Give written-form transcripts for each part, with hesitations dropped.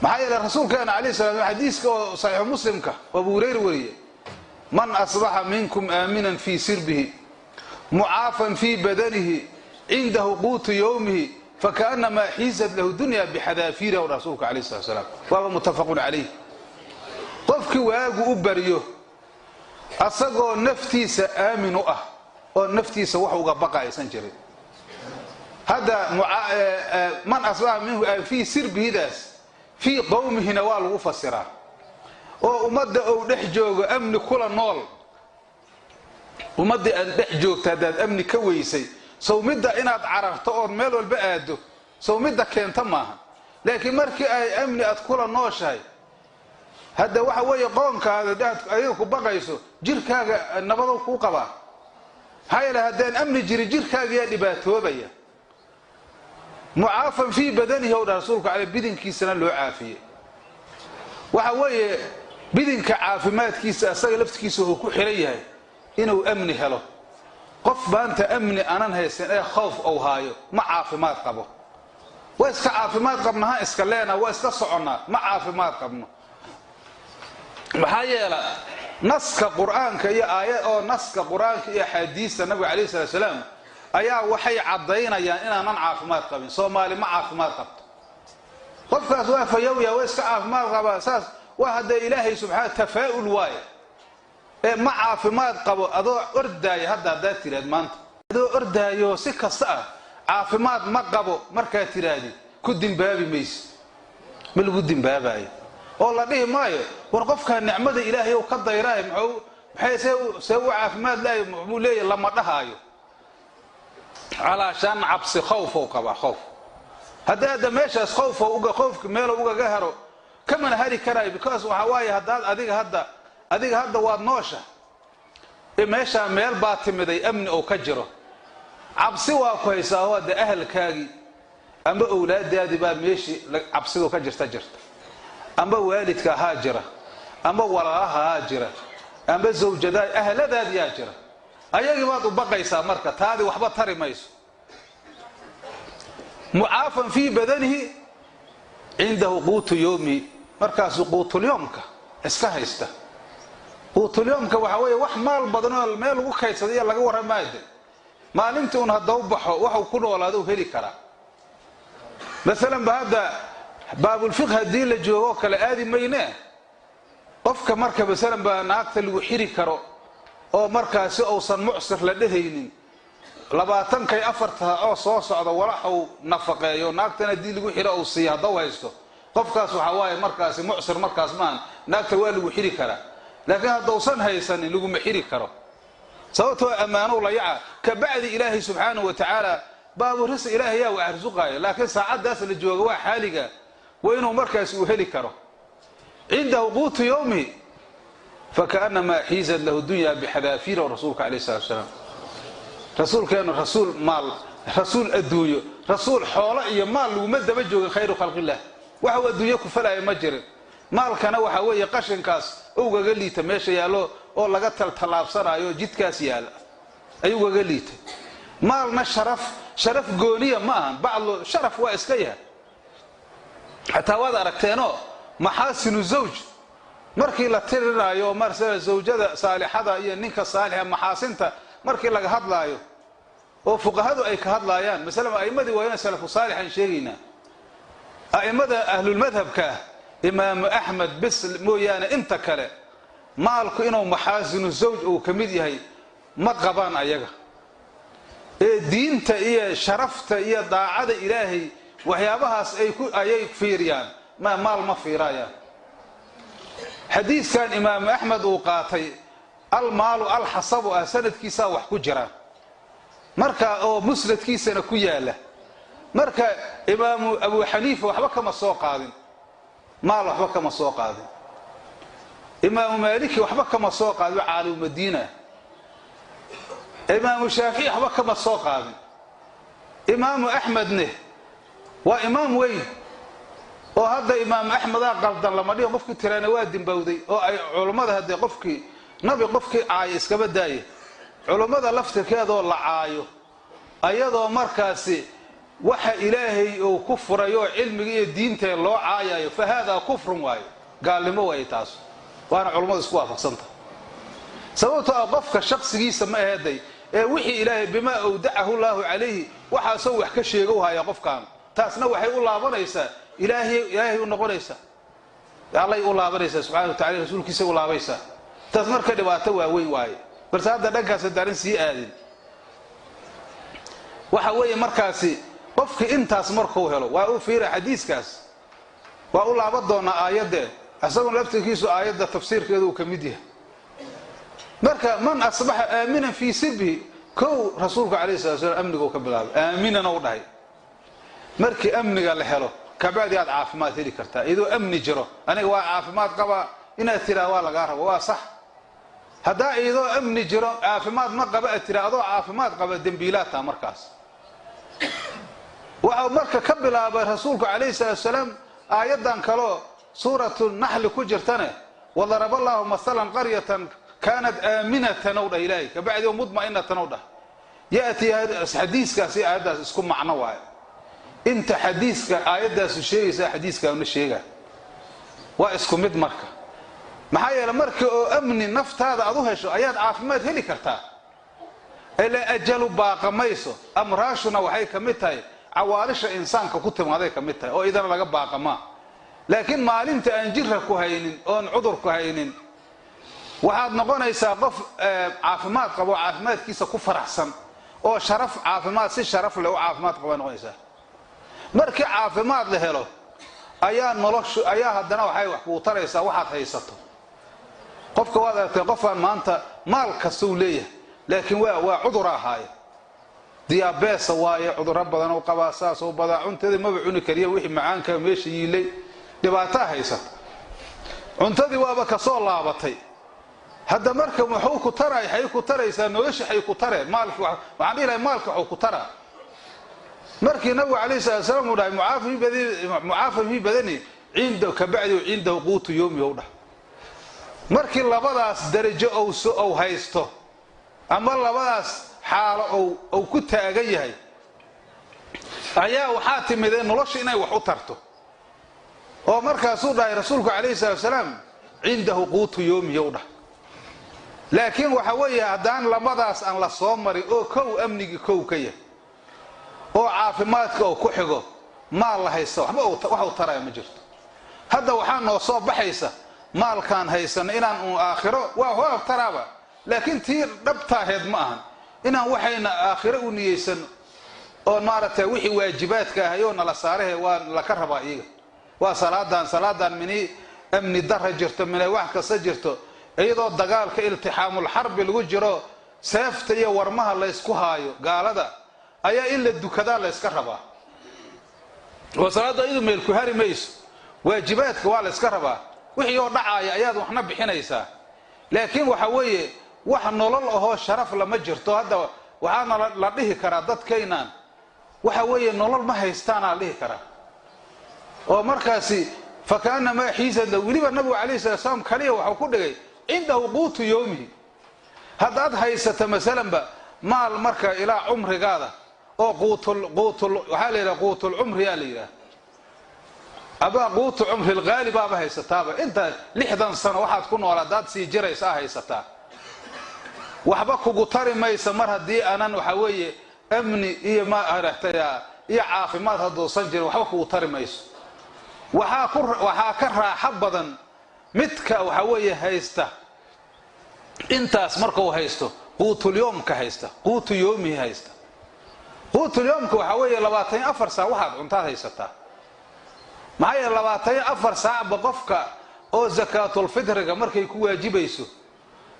Maxaa yeele, rasuulkeena alayh salam xadiiska oo Saxiixu Muslimka oo Abu Hurayra wariye: "Man asbaxa minkum aaminan fii sirbihi, mucaafan fii badanihi, cindahu quutu yowmihi, fakaannamaa xiizat lahu dunya bixadaafiiriha." Rasuulka alayh salat salaam waaba muttafaqun calayh. Qofkii waagu u baryo asagoo naftiisa aamin u ah oo naftiisa wax uga baqa aysan jirin. Hadda "man asbaxa minhu fii sirbihidaas", fii qowmihina waa lagu fasiraa, oo ummadda ou dhex joogo amni kula nool. Ummaddii aad dhex joogta haddaad amni ka weysay, sow midda inaad cararto ood meel walba aado, sow midda keenta maaha? Laakiin markii ay amni aad kula nooshahay, hadda waxa weeye qoonkaada hadaad adiga ku baqayso, jirkaaga nabadow kuu qabaa. Maxaa yeele, haddaan amni jirin, jirkaaga yaa dhibaatoobaya. "Mucaafan fii badanihi" ow dha rasuulku ale, bidinkiisana loo caafiyey. Waxa weeye bidinka caafimaadkiisa asaga laftikiisa wuxuu ku xiran yahay inuu amni helo. Qof maanta amni anan haysan ee khowf ou haayo ma caafimaad qabo. Waa iska caafimaad qabnaha iska leena, waa iska soconnaa, ma caafimaad qabno. Maxaa yeela, naska Qur-aanka iyo aaya oo naska Qur-aanka iyo axaadiista nabiga alayh salatu salaam ayaa waxay caddaynayaan inaanan caafimaad qabin. Soomaali ma caafimaad qabto. Qofkaas waa fayowya, waa iska caafimaad qabaa, saas waa haddee Ilaahay subxaana tafaa'ul waaye ee ma caafimaad qabo. Adoo ordaaya hadda haddaad tiraad maanta, adoo ordaayo si kasta ah, caafimaad ma qabo markaad tirahdid, ku dimbaabi mayse. Ma lagu dimbaabaayo oo la dhihi maayo: "War, qofkaa nicmada Ilaahay ou ka dayraayo, muxuu maxay see u caafimaad laayo muxuu leeyahy?" Lama dhahaayo. Calaashaan cabsi, khawfow qabaa. Khowf haddii hadda meeshaas khowfo uga khowfka meelo ugaga haro, kamana hari karaayo, because waxaa waaye haddaad adiga hadda waad noosha ee meeshaa meel baa timiday amni oo ka jiro, cabsi waa ku haysaa oo hadda ahalkaagii amba owlaadaadii baa meeshii cabsidu ka jirta, amba waalidka ahaa jira, amba walaalaha ahaa jira, amba zawjadaa ahladaadiyaa jira, ayagii baad u baqaysaa. Marka taadii waxba tari mayso. "Mucaafan fii badanihi, cindahu quutu yowmihi", markaasuu quutulyoomka iska haysta. Quutulyoomka waxaa weeye wax maal badan oo meel lagu kaydsaday iyo laga warramaade. Maalintii un haddau baxo, waxuu ku noolaado u heli karaa. Masalan ba hadda baabulfiqh haddii la joogoo kale aadi maynee. Qofka marka masalan ba naagta lagu xiri karo oo markaasi uusan mucsir la dhehaynin, 20kay 4ta oo soo socda walaxuu nafaqeeyo naagtan haddii lagu xiro uu siiya haddau haysto, qofkaas waxaa waaye markaasi mucsir markaas maahan, naagta waa lagu xiri karaa. Laakiin haddausan haysanin, laguma xiri karo, sababtoo ammaanow la yaca. Kabacdi Ilaahay subxaanahu wa tacaala baaburis Ilaahay yaa wax arsuqaaya, laakiin saacaddaas la jooga waa xaaliga, waa inuu markaas uu heli karo. "Cindahu quutu yowmihi, fakaannamaa xiizat lahu dunya bixadaafiira." Rasuulka alayh salatu salaam, rasuulkeenu rasuul maal, rasuul adduunyo, rasuul xoolo iyo maal laguma daba joogin. Khayru khalqillah waxa uu adduunyo ku falaya ma jirin. Maalkana waxaa weeye qashinkaas ugaga liita meesha yaallo oo laga taltallaabsanaayo jidkaas yaalla ayuu ugaga liitay. Maalna sharaf, sharaf gooniya ma ahan. Bacdu sharaf waa iska yahay. Xataa waad aragteenoo maxaasinu zawj markii la tirinaayo, mar zawjada saalixada iyo ninka saalixa maxaasinta markii laga hadlaayo oo fuqahadu ay ka hadlaayaan, masalan a'immadii waa inaan salafu saalixan sheegaynaa, a'immada ahlulmadhabka ah, Imaamu Axmed bis mooyaane inta kale maalku inuu maxaasinu zawj uu ka mid yahay ma qabaan ayaga. Ee diinta iyo sharafta iyo daacada Ilaahay, waxyaabahaas ay ku ayay fiiriyaan, ma maal ma fiirayaan. Xadiiskan Imaamu Axmed uu qaatay, "almaalu alxasabu" ah, sanadkiisaa wax ku jira marka oo musnadkiisana ku yaala. Marka Imaamu Abu Xaniifa waxba kama soo qaadin maal, waxba kama soo qaadin. Imaamu Maaliki waxba kama soo qaadin, caalimu Madiina. Imaamu Shaafici waxba kama soo qaadin. Imaamu Axmedne waa imaam weyn oo hadda Imaamu Axmedaa qaldan lama dhihin. Qofkii tiraana waa dimbowday oo ay culummada haddee qofkii nabi qofkii caayo iskaba daaya, culummada laftirkeedoo la caayo ayadoo markaasi Waxa Ilaahay uu ku furayo cilmiga iyo diinta loo caayayo, fa haadaa kufrun waayo, gaalnimo waaye taas. Waana culummadu isku waafaqsanta. Sababtoo ah qofka shaksigiisa ma aheeday ee wixii Ilaahay bimaa awdacahu llaahu calayhi, waxaasoo wax ka sheegow haya qofkaan, taasna waxay u laabanaysaa Ilaahay, Ilaahay u noqonaysaa, Allay u laabanaysaa subxana wa tacala, rasuulkiisay u laabaysaa. Taas marka dhibaato waaweyn waaye. Balse hadda dhankaas haddaanan sii aadin, waxa weeye markaasi qofkii intaas markuu helo, waa u fiira xadiiskaas, waa u laaban doonaa aayaddee, isaguna laftirkiisu aayadda tafsiirkeedu uu ka mid yahay. Marka man asbaxa aaminan fii sirbihi, kow rasuulku calayhi salatu slam amniga ka bilaabay, aaminan ou dhahay. Markii amniga la helo kabacdi aad caafimaad heli kartaa. Iyadoo amni jiro aniga waa caafimaad qabaa inaad tiraa waa lagaa rabo, waa sax. Haddaa iyadoo amni jiro caafimaad ma qaba aad tiraa, adoo caafimaad qaba dembiilaadtaa. Markaas waxau marka ka bilaabay rasuulku calayhi salaatu salaam aayaddan kaloo suuratu Naxli ku jirtane, wadaraba allaahu masalan qaryatan kaanat aaminatan ow dhah Ilaahay, kabacdi mudma'inatan ow dhah. Ya'tii xadiiskaasi aayaddaas isku macno waaye. Inta xadiiska aayaddaasu sheegaysaa xadiiskaana sheegaa, waa isku mid. Marka maxaa yeele, marka oo amni naftaada aad u hesho ayaad caafimaad heli kartaa. Ilaa ajalu baaqa mayso, amraashuna waxay ka mid tahay cawaalisha insaanka ku timaaday ka mid tahay, oo idana laga baaqamaa. Laakiin maalinta aan jira ku haynin oon cudur ku haynin, waxaad noqonaysaa qof caafimaad qabo, caafimaadkiisa ku faraxsan, oo sharaf caafimaad, si sharaf leh u caafimaad qaba noqonaysaa. Markii caafimaad la helo ayaa noloshu ayaa haddana waxay wax kuu taraysaa waxaad haysato. Qofka waad aragtay, qofaan maanta maal kastou leeyahay, laakiin waa cudura ahaaye, diabetes waaye, cudurro badan u qabaa, saasuu badaa, cuntadii maba cuni kariya, wixii macaanka meesha yiilay, dhibaataa haysata, cuntadii waaba kasoo laabatay. Hadda marka muxuu ku taray? Xay ku taraysaa nolosha? Xay ku tareen maalki? Waxaan dhihi lahay maalka waxuu ku taraa markii nabigu calayhi salatu salaam uu dhahay mucaafa fii badani cinda, kabacdi cindahu quutu yowmi ou dhahay. Markii labadaas darajo ou haysto ama labadaas xaalo ou ku taagan yahay, ayaa waxaa timidee nolosha inay wax u tarto, oo markaasuu dhahay rasuulku calayhi salatu salaam cindahu quutu yowmihi ou dhahay. Laakiin waxa weeye haddaan labadaas aan la soo marin, oo kow amnigii kow ka yahay oo caafimaadka oo ku xigo, maal la haysta waxba wax u taraya ma jirto. Hadda waxaa noo soo baxaysa maalkaan haysano inaan uun aakhiro waa taraaba, laakiin tii dhabtaaheed ma ahan inaan waxayna aakhiro u niyeysano, oo maaragtay wixii waajibaadka ahay oo nala saarahe waa laka rabaa iyaga. Waa salaadan mini amni darra jirto, minay wax kasta jirto, iyadoo dagaalka iltixaamul xarbi lagu jiro, seefta iyo warmaha laysku haayo gaalada, ayaa in la dukadaa layska rabaa. Oo salaadda iyadu meel ku hari mayso, waajibaadka waa layska rabaa. Wixii oo dhacaaya ayaad waxna bixinaysaa, laakiin waxa weeye wax nolol ahoo sharaf lama jirto. Hadda waxaana la dhihi karaa dadkaynaan waxa weeye nolol ma haystaanaa la dhihi karaa. Oo markaasi fakaanamaa xiisad. Weliba nabigu calayhi salatu salaam kaliya waxuu ku dhigay cindahu quutu yowmihi. Haddaad haysato masalanba maal marka ilaa cumrigaada oo quutul quutul waxaa la yidhaha quutulcumriyaa la yidhaha, abaa quutu cumri lghaali baaba haysataaba, inta 60 sano waxaad ku nool haddaad sii jiraysa haysataa, waxba kugu tari maysa mar haddii aanan waxa weeye amni iyo ma aragtay iyo caafimaad hadduusan jirin, waxba kugu tari mayso. Waxaa ka raaxo badan midka waxa weeye haysta intaas, markuu haysto quutulyoomka haysta, quutu yoomihi haysta. Quutulyoomka waxaa weeye 24 saac waxaad cuntaad haysataa. Maxaa yeele 24 saacba qofka oo sakaatulfitriga markay ku waajibayso,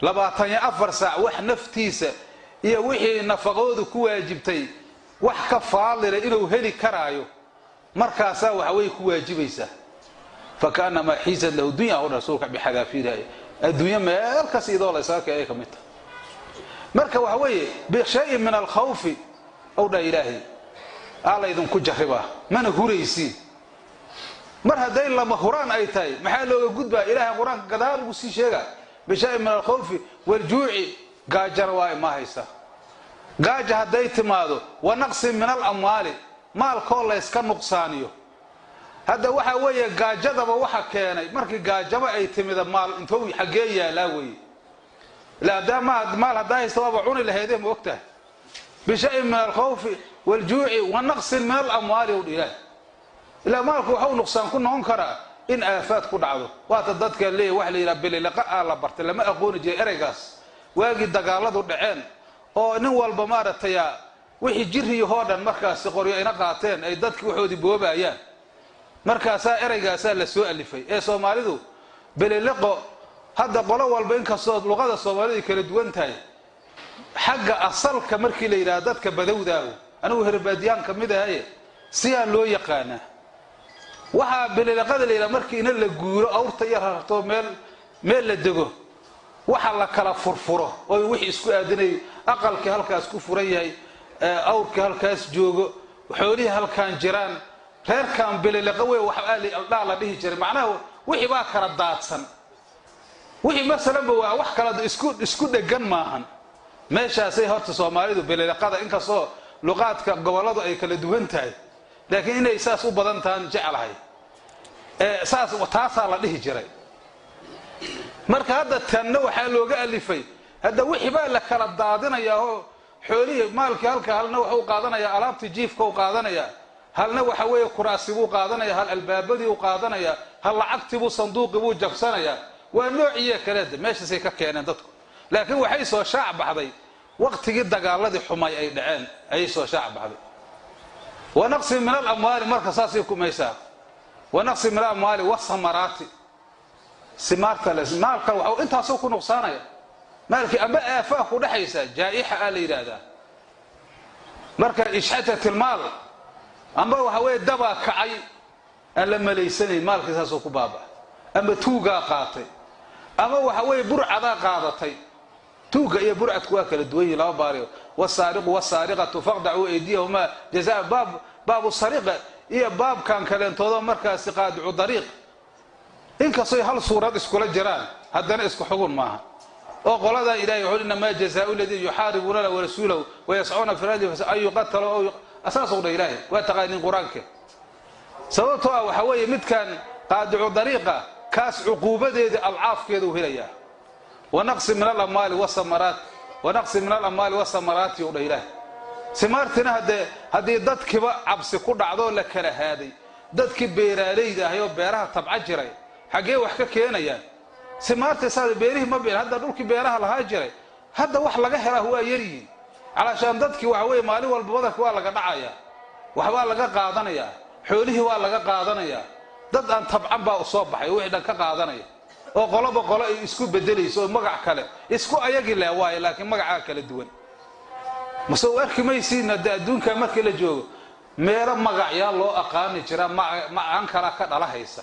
24 saac wax naftiisa iyo wixii nafaqoodu ku waajibtay wax ka faadila inuu heli karaayo, markaasaa waxa weye ku waajibaysaa. Fakaanamaa xiisad lahu dunya o rasuulka bixadaafiiriha, adduunyo meel kas idoo la isaga keenay ka mid tahay. Marka waxa weeye bishayin min alkhawfi ow dha Ilaahay aa laydinku jarribaa, mana huraysiin. Mar hadday lama huraan ay tahay, maxaa looga gudbaa? Ilaahay Qur-aanka gadaal ugu sii sheega bishayin min alkhawfi waljuuci, gaajana waa ima haysa. Gaaja hadday timaado, wa naqsin min alamwaali. Maalkoo layska nuqsaaniyo. Hadda waxaa weeye gaajadaba waxa keenay markii gaajaba ay timida, maal intou xaggee yaalaa weeye. Ila haddaa maal haddaa haysta waaba cuni lahaydee, ma ogtahay? Bishayin min alkhawfi waaljuuci wa naqsin min alamwaali u ilaah. Ilaa maalku waxau nuqsaan ku noqon karaa in aafaad ku dhacdo. Waata dadka leeyahy waxa la yidhaha bililiqa aa la bartay, lama aqooni jiray ereygaas. Waagii dagaaladu dhaceen oo nin walba maaragtay wixii jiriyahoo dhan markaasi qoryo ina qaateen, ay dadki waxoodii boobayaan, markaasaa ereygaasaa la soo alifay. Ee Soomaalidu beliliqo hadda qolo walba, inkastoo luqada Soomaalidu ay kala duwan tahay xagga asalka markii la yidhaha dadka badowdaahu, anigu herbaadiyaan ka mid ahaye, siyaa loo yaqaanaa. Waxaa bililiqada la yidhaha markii ina la guuro, awrta iyo rarto, meel la dego, waxa la kala furfuro oo wixii isku aadinay, aqalkii halkaas ku furan yahay, awrkii halkaas joogo, xoolihii halkaan jiraan, reerkan bililiqa wey waxdhaa la dhihi jiray. Macnaha wixii baa kala daadsan, wixii masalanba waa wax kala isku dhegan maahan. Meeshaasay horta Soomaalidu bililiqada, inkastoo luqaadka gobolladu ay kala duwan tahay, laakiin inay saas u badan tahan jeclahay, saas taasaa la dhihi jiray. Marka hadda tanna waxaa looga alifay, hadda wixii baa la kala daadinayaa oo xoolihii maalkii halka halna waxuu qaadanayaa alaabtii jiifka u qaadanayaa, halna waxa weeye kuraasibuu qaadanaya, hal albaabadii u qaadanaya, hal lacagtiibuu sanduuqibuu jabsanayaa. Waa noociyo kaleeda meeshaasay ka keeneen dadku. Laakiin waxay soo shaac baxday waqtigii dagaaladii xumay ay dhaceen ayay soo shaac baxday. Wa naqsin min alamwaali, marka saasay kumaysaa. Wa naqsin min alamwaali wasamaraati, simaarta maalka waxa intaasoo ku nuqsaanaya maalkii amba aafaa ku dhexaysa, jaa'ixa aa la yidhaahdaa. Marka ishxatat ilmaal amba waxa weeye dabaa kacay aan la malaysanayn, maalkii saasoo ku baaba, ama tuugaa qaatay, ama waxa weeye burcadaa qaadatay. Tuuga iyo burcadku waa kala duwan yihin, laba baariyo. Wasaariqu wasaariqatu faqdacuu aydiyahumaa jazaa, baab baabu sariqa iyo baabkan kaleentoodo markaasi qaadicu dariiq, inkastoy hal suurad iskula jiraan haddana isku xugun maaha. Oo qoladan Ilahay wuxuu inamaa jazaau ladiina yuxaaribuuna la warasuulahu wayascuuna fi lardi an yuqataluu, saasuu dha Ilaahay. Waa taqaaniin Qur-aanka. Sababtoo ah waxaa weeye midkan qaadicu dariiqa kaas cuquubadeeda alcaafkeeda uu helayaa. Wa naqsi min alamwaali wasamaraat, wa naqsi min alamwaali wasamaraati u dha Ilaahay. Simaartina haddee haddii dadkiiba cabsi ku dhacdoo la kala haaday, dadkii beeraaleyda ahay oo beeraha tabca jiray xaggee wax ka keenayaan? Simaarta saada beerihii ma been, hadda dhulkii beeraha lahaa jiray hadda wax laga helaa waa yaryihiin. Calaashaan dadkii waxa weeye maalin walba badarka waa laga dhacayaa, waxbaa laga qaadanayaa, xoolihii waa laga qaadanayaa. Dad aan tabcan baa soo baxay wixii dhan ka qaadanaya, oo qoloba qolo ay isku bedelayso oo magac kale isku ayagi leh waaye, laakiin magacaa kala duwan. Mase u arki maysiin hadde adduunka markii la joogo meelo magacyaa loo aqaani jiraa, macaan kalaa ka dhalahaysa.